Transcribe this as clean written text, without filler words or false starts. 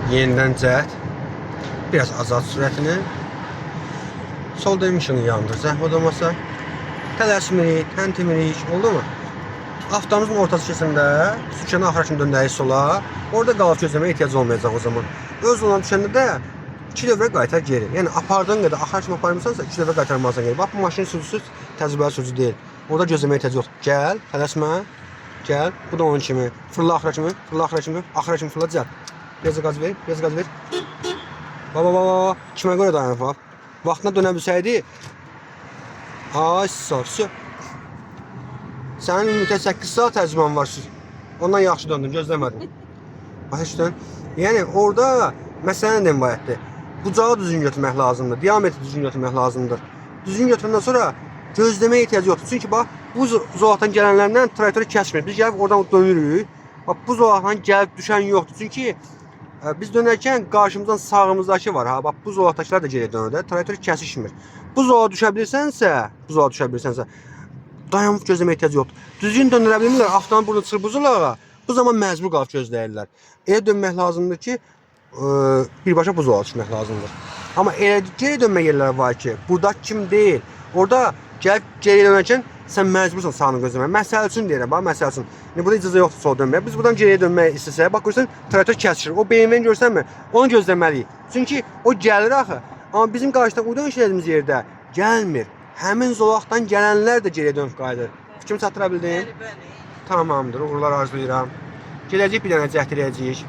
Yenidən cəhd. Biraz azalt sürətini. Sol dönüm işığını yandır, zəhmət olmasa. Tələsmirik, təntimirik, oldu mu? Avtomuzun ortası keçəndə sükanı axıra kimi döndərik sola. Orada qalıb gözləməyə ehtiyac olmayacaq o zaman. Öz yoluna düşəndə də iki dövrə qaytar geri. Yəni apardığın qədər axıra kimi aparmısansa iki dövrə qaytarmalısan geri. Bax bu maşın sürücüsü təcrübəli sürücü deyil. Orada gözləməyə ehtiyac yoxdur. Gəl, tələsmə. Gəl. Bu da onun kimi. Fırla axıra kimi, fırla axıra kimi, axıra kimi fırla cəld. Biraz da qaz ver, biraz qaz ver. Baba baba baba, kimə görə dayanıb bax. Vaxtına dönə bilsəydi. Ay sağ, sağ. Sənin ümumiyyətlə 8 saat təcrübən var. Ondan yaxşı döndün, gözləmədim. Başa düşdün? Yəni orada məsələ nə ibarətdir? Bucağı düzgün götürmək lazımdır, diametri düzgün götürmək lazımdır. Düzgün götürəndən sonra gözləməyə ehtiyac yoxdur. Çünki bax bu zolaqdan gələnlərlə trayektoriya kəsmir. Biz gəlib oradan dönürük. Bax bu zolaqdan gəlib düşən yoxdur. Çünki biz dönərkən qarşımızdan sağımızdakı var ha. Bax bu zolaqdakılar da geriyə dönür də. Trayektoriya kəsişmir. Bu zolağa düşə bilirsənsə, bu zolağa düşə bilirsənsə dayanıb gözləməyə ehtiyac yoxdur. Düzgün döndürə bilmirlər, avtomobil burada çıxır bu zolağa. Bu zaman məcbur qalıb gözləyirlər. Elə dönmək lazımdır ki, birbaşa bu zolağa düşmək lazımdır. Amma elə geri dönmə yerləri var ki, burada kim deyil. Orada gəlib geri dönərkən sən məcbursan sağını gözləməyə. Məsəl üçün deyirəm, bax, məsəl üçün. İndi burada icazə yoxdur sola dönməyə. Biz buradan geriyə dönmək istəsək, bax görürsən trayektor kəsişir. O BMW-ni görsənmi? Onu gözləməliyik. Çünki o gəlir axı. Amma bizim qarşıdan uydan işlədiyimiz yerdə gəlmir. Həmin zolaqdan gələnlər də geriyə dönüb qayıdır. Fikrimi çatdıra bildim? Bəli, bəli. Tamamdır. Uğurlar arzulayıram. Gedəcək bir dənə cəhd eləyəcəyik.